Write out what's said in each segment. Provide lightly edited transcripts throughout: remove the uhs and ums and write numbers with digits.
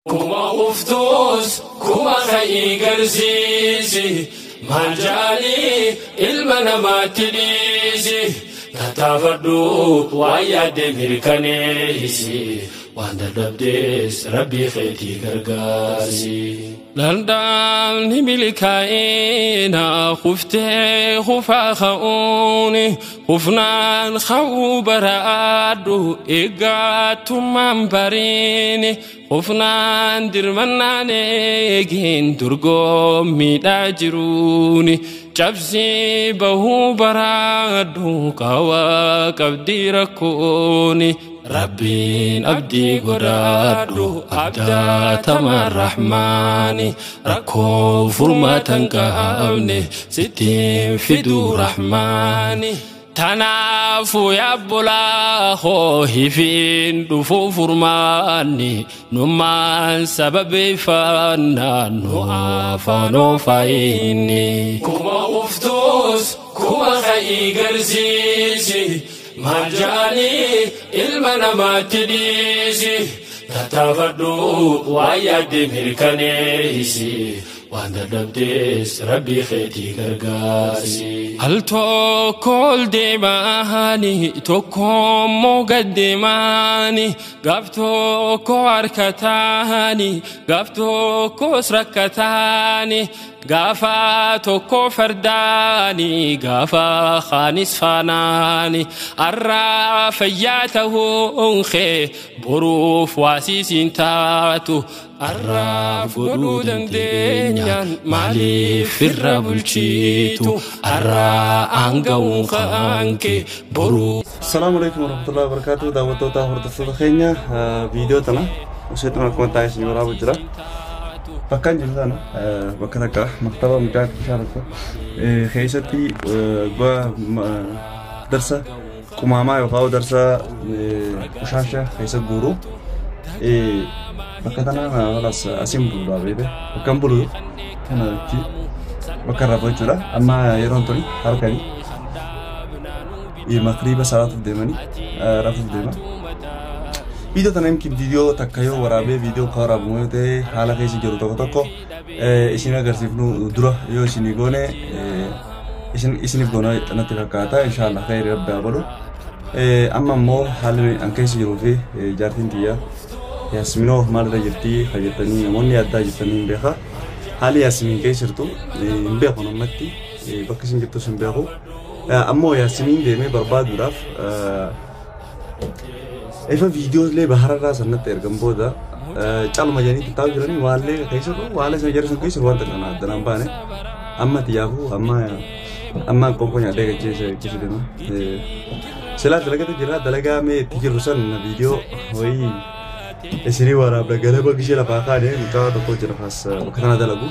Kuma uftuus kuma ka'ii garsiisi maal jaalii ilma namaatti dhiisi tattaafadhu waan yaadde mirkaneessi waan dadhabdees rabbii keetii gargaarsi. Danda'amni milkaa'ina kuftee kufaa ka'uuni kufnaan ka'uu baraadhu eeggattummaan bariini kufnaan dirmannaan eegin dorgommiidhaa jiruuni cabsii bahuu baraadhu qawaa qabdii rakkooni. Rabbiin abdii godhadhu abdaatama rahmaani rakkoo furmaatan qabne sittiin fiduu rahmaani. Tanaafuu yaabbolaa hoo hifiin dhufuu furmaanni nummaan sababeeffannaa nu afaanoo faayinni. Kuma uftuus kuma ka'ii garsiisi. Maal jaalii ilma namaatti dhiisi tattaafadhu waan yaadde mirkaneessi waan dadhabdees rabbii keetii gargaarsi. Al tokko ol deemaani tokko immoo gad deemaani gaaf tokko harkataani gaaf tokkos rakkataani gaafa tokko fardaani gaafa kaanis faanaani arraa fayyaa ta'uun kee boruuf waasiisiin taatu arraaf godhuu dandeenyaan maaliif irra bulchitu arraa aanga'uun kaanke boruu. Assalamu alaikum warahmatullahi wabarakatuh. Daawwattoota hordoftoota keenya viidiyoo tana useetuma akkuma taa'ee isin waraabu jira. Bakka hin jiru tana bakka takka maktaba mucaa bishaan tokko keessatti darsa qumaamaa yookaan darsa qushaasha keessa guuru bakka tana halas asiin buluudha beekte bakka hin bulu kana jechi bakka irraa jechuudha. Amma yeroon tuni halkanii makriiba salaatuuf deemanii rafuuf deema. Viidiyoo tana yookiin viidiyoo takka yoo waraabee viidiyoo kan waraabamu yoo ta'e haala keessa jiru tokko tokko isin agarsiifnu dura yoo isinii goone isiniif goona natti fakkaata inshaallah khayri rabbi haa godhu. Amma immoo haalli an keessa jiruu fi jaartiin tiyya Yaasminoo maalirra jirti kan jettanii namoonni addaa jirtanii hin beeka. Haalli Yaasmiin keessa jirtu hin beeku namatti bakka isin jirtus hin beeku. Ammoo Yaasmiin deemee barbaaduudhaaf ifa viidiyoolee bahararraa sanatti ergan booda calma jedhanii tattaa'u jiranii waallee keessa waalee sana jara sun keessa waan takka addanaan baane amma xiyyaafuu amma amma qoonqoo nyaadhee gacheessa keessa deema. Silaa dalagata jira dalagaa mee itti jirru san viidiyoo wayii isinii waraabna ganama gishee lafaa kaane mucaa tokko jira kaas bakka tana dalagu.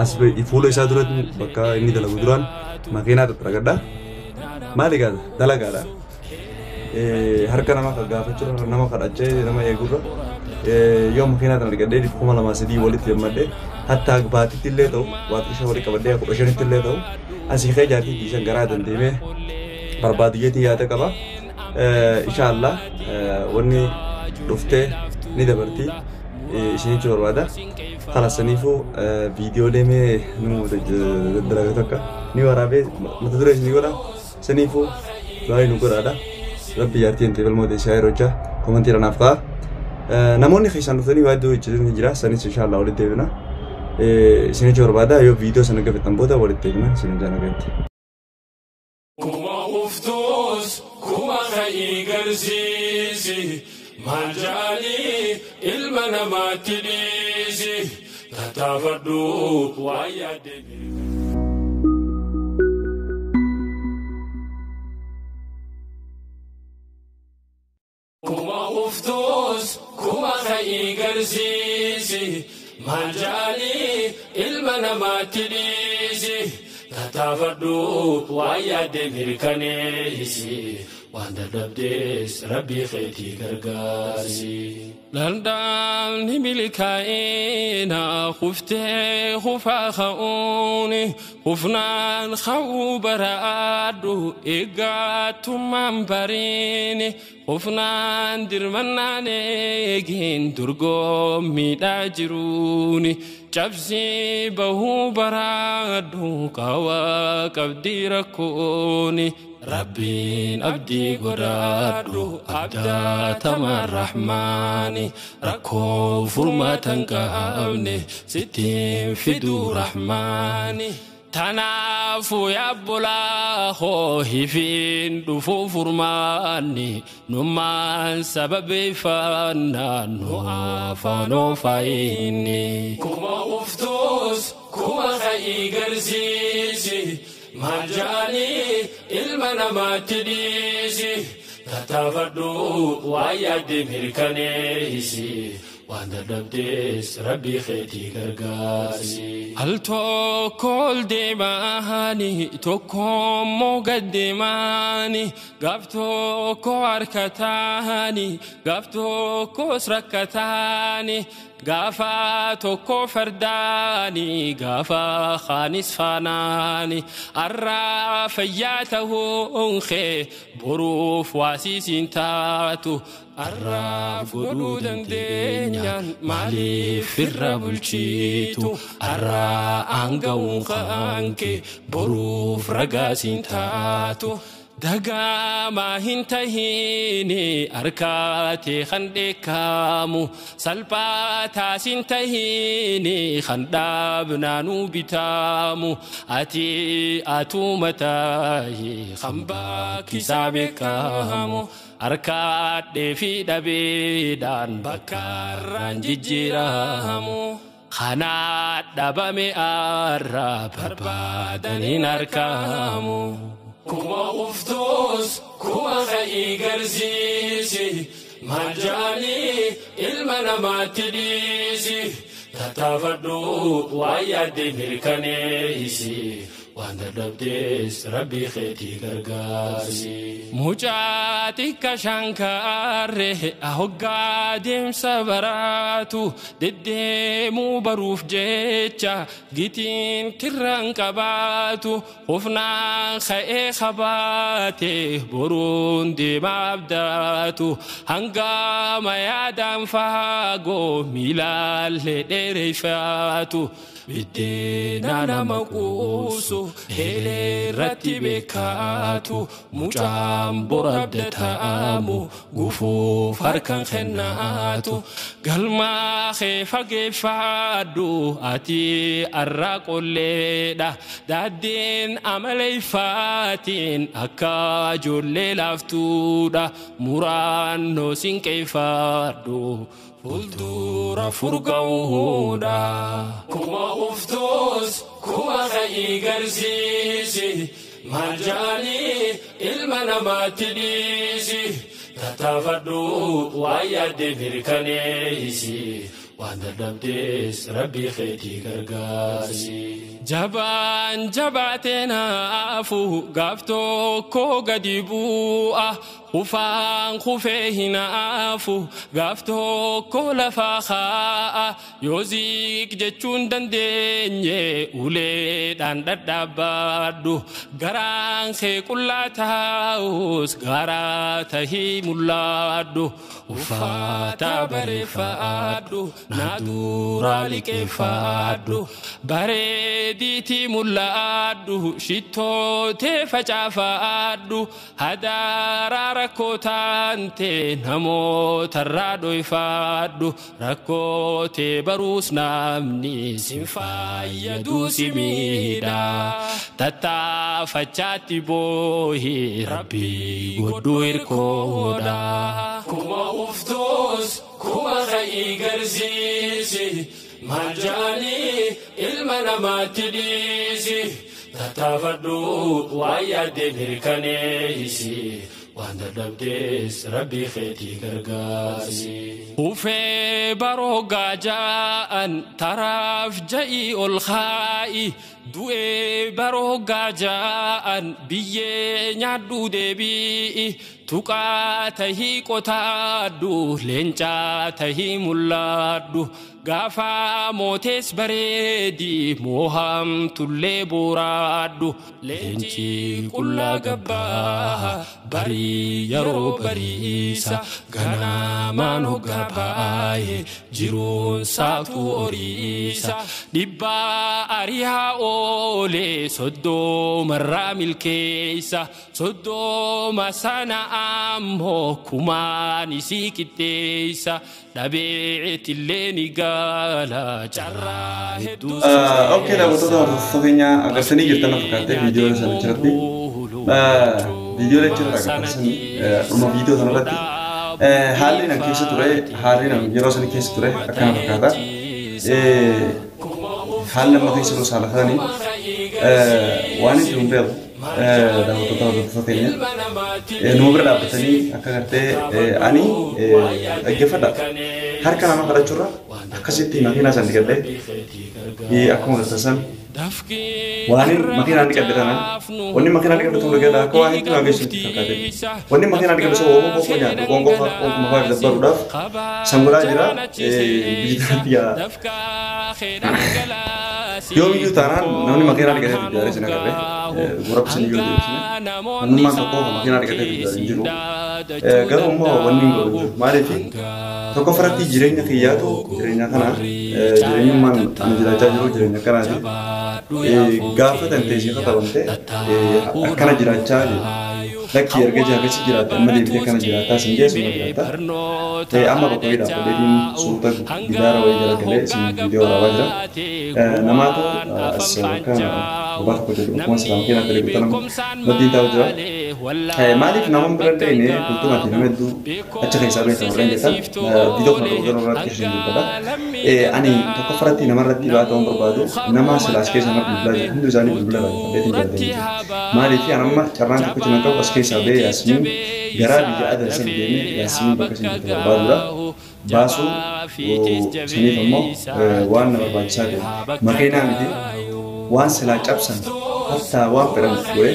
As fuula isaa duratti bakka inni dalagu duraan makiinaa xaxxaragadha. Maali gaata dalagaadha. Harka nama gaafachuu nama kadhachee nama eegurra yoo makiinaa tana argadhee 2003 walitti gammadhee hatta baatitti illee ta'u waaxisha walii qabadhee 15tti illee ta'u asii kee jaartii dhiisan garaa dandeemee barbaadiyyeetiin yaada qaba. Inshaallah wanni dhuftee ni dabarti isinichi barbaada. Kalasaniifuu viidiyoo deemee nu daddalaga takka ni waraabee mata duree isinii godha. Saniifuu du'aa nu godhaadha. Rabbi jaartii hin ta'e mootii isaa yeroo jaa komantii irra naaf ka'a. Namoonni keessaan dhuftanii baay'ee hojjetan jira. Sanis inshaallah walitti deebina. Isinichi barbaada yoo viidiyoo sana gafettan booda walitti deebina isin jaalladha. Kuma uftuus kuma ka'ii garsiisi maal jaalii ilma namaatti dhiisi tattaafadhu waan yaadde. Kuma uftuus kuma ka'ii garsiisi maal jaalii ilma namaatti dhiisi tattaafadhu waan yaadde mirkaneessi Waan dadhabdees rabbii keetii gargaarsi. Danda'amni milkaa'ina kuftee kufaa ka'uuni kufnaan ka'uu baraadhu eeggattummaan bariini kufnaan dirmannaan eegin dorgommiidhaa jiruuni cabsii bahuu baraadhu qawaa qabdii rakkooni. Rabbiin abdii godhadhu abdaatama rahmaani rakkoo furmaatan qabne sittiin fiduu rahmaani. Tanaafuu yaabbolaa hoo hifiin dhufuu furmaanni nummaan sababeeffannaan nu afaanoo faayinni. Kuma uftuus kuma ka'ii garsiisi. Maal ja'anii ilma namaatti dhiisi tattaafadhu waan yaadde mirkaneessi waan dadhabdees rabbii keetii gargaarsi. Al tokko ol deemaani tokko immoo gad deemaani gaaf tokko harkataani gaaf tokkos rakkataani. Gaafa tokko fardaani gaafa kaanis faanaani arraa fayyaa ta'uun kee boruuf waasiisiin taatu arraaf godhuu dandeenyaan maaliif irra bulchitu arraa aanga'uun kaanke boruuf ragaasiin taatu. Dagaamaa hin tahiini harkaatee kan dheekkamu salphaataas hin tahiini kan dhaabnaanuu bitaamu ati atuma tahi kan bakkisaa beekamu harkaadhee fi dhabeedhaan bakkaarraan jijjiiramu. Kanaa dhabame arraa barbaadaniin argamu. Kuma uftuus kuma ka'ii garsiisi maal ja'anii ilma namaatti dhiisi tattaafadhu waan yaadde mirkaneessi waan dadhabdees rabbii keetii gargaarsi. Mucaa xiqqa shankaarre hoggaa deemsa baraatu deddeemuu baruuf jecha gitiin kirraan qabaatu hufnaan ka'ee qabaate boruun deemaa abdaatu hangama yaadaan faagoo miilaallee dheereeffaatu. Biddeena nama quusu heleerratti beekaatu mucaan bora abdataamu gufuuf harkaan kennaatu galmaa kee fageeffadhu ati arraa qolleedha daaddeen amaleeffaatiin akka ijoollee laaftuudha muraannoo sinqeeffadhu. Fuuldura furgaa'uudha. Kuma uftuus kuma ka'ii garsiisi maal ja'anii ilma namaatti dhiisi tattaafadhu waan yaadde mirkaneessi waan dadhabdees rabbii keetii gargaarsi. Jabaan jabaatee naafu gaaf tokko gadi bu'a. Kufaan kufee hinaafu gaaf tokko lafaa kaa'a yoo ziik jechuun dandeenye uleedhaan dhadhaabbadhu garaan kee qullaa taa'us garaa tahii mul'adhu uffata bareeffadhu naaduraa liqeeffadhu bareediitii mul'adhu shittootee facaafadhu hadaaraa rakkoo taante namootarraa dhoyfaadhu rakkootee baruus namni sin fayyaduu si miidha tattaafachaatti boohi rabbii godhu hirkoodha. Kuma uftuus kuma ka'ii garsiisi maal ja'anii ilma namaatti dhiisi tattaafadhu waan yaadde mirkaneessi. Waan dadhabdees rabbii keetii gargaarsi. Ufee baroo gaaja'an taraaf ja'ii ol kaa'i Du'ee baroo gaaja'an biyyee nyaadhu deebi'i tuqaa tahii qotaadhu leencaa tahii mul'adhu gaafa mootees bareedi moohamtullee booraadhu leenci qullaa gabbaa barii yeroo bariisa ganamaan hoggaa baay'ee jiruun saaqtu horiisa dhibbaa ariyaa oolee soddomarraa milkeessa soddoma sana ammoo kumaan isii qixxeessa dhabeetillee ni gaala carraa hedduu. Okay, daawwattoota hordoftoota keenya agartanii jirtan fakkaatee viidiyoo sana achirratti. Viidiyoo achirratti agartan dhuma viidiyoo sanarratti haalli nan keessa ture, haalli nan yeroo sana keessa ture akkana fakkaata. Haalli amma keessa jiru saala kanani waan itti hin beeku daawwattoota hordoftoota keenya. Numa bira dhaabbatanii akka gartee ani dhaggeeffadha. Harka nama kadhachuurra akkasitti makiinaa san dhiqadhee akkuma gartan san waan makiinaan dhiqadhe tana wanni makiinaan dhiqadhe tun dhaggeeffadha akka waan hedduu nageessu itti fakkaate. Wanni makiinaan dhiqadhe sun hoomuu qofa nyaatu qoonqoo fa'a qoonquma fa'a dabbaruudhaaf sangoraa jira biyyi tanatti yaa. Yoomiyyuu taanaan namni makiinaa dhiqatee ijaaree sin agarre gurra isin iyyuu deebisne namnummaan tokko makiinaa dhiqatee ijaaree hin jiru. Garuu immoo wanni hin godhu jiru. Maaliif tokko faratti jireenya kiyyaatu jireenya kana jireenyummaan ani jiraachaa jiru jireenya kanaati. Gaafa tantee katabamte akkana jiraachaa jiru. Lakki erga jaakasi jiraatte amma deebitee kana jiraataa sin geessu ma jiraata. Amma bakka wayii dhaabbateetiin suuta gidaara wayii jala galee isin viidiyoo waraabaa jira. Namaatu as bakka gubbaa tokko jedhu akkuma silaa makiinaa ta'e guutaa nama maddiin taa'u jira. Maaliif nama bira hin dhayne bultumatti nama hedduu achi keessaa beektan warreen jettan viidiyoo kana dhugaa irratti isin dubbata. Ani tokko faratti namarratti ba'aa ta'uun barbaadu nama silaas keessa nama bilbilaa jiru hundi isaanii bilbila raajeffadheetiin jaallatanii jiru. Maaliif ani amma carraan tokko jiran qabu as keessaa ba'ee Yaasmiin garaa biyya adan san deemee Yaasmiin bakka isin jirtu barbaadudha. Baasuu saniif ammoo waan na barbaachisaa ta'e makiinaa miti waan silaa cabsan hattaa waan fedhan godhee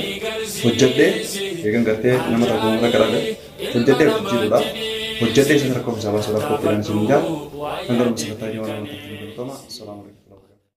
hojjedhee eegan gartee nama tokko irra garagalee hojjedhee hojjechuudhaaf hojjedhee isa rakkoo isaa baasuudhaaf qophiidhaan isin jaa. Hanga dhuma sagantaa keenya waan nama tattaafatama. Assalamu alaikum.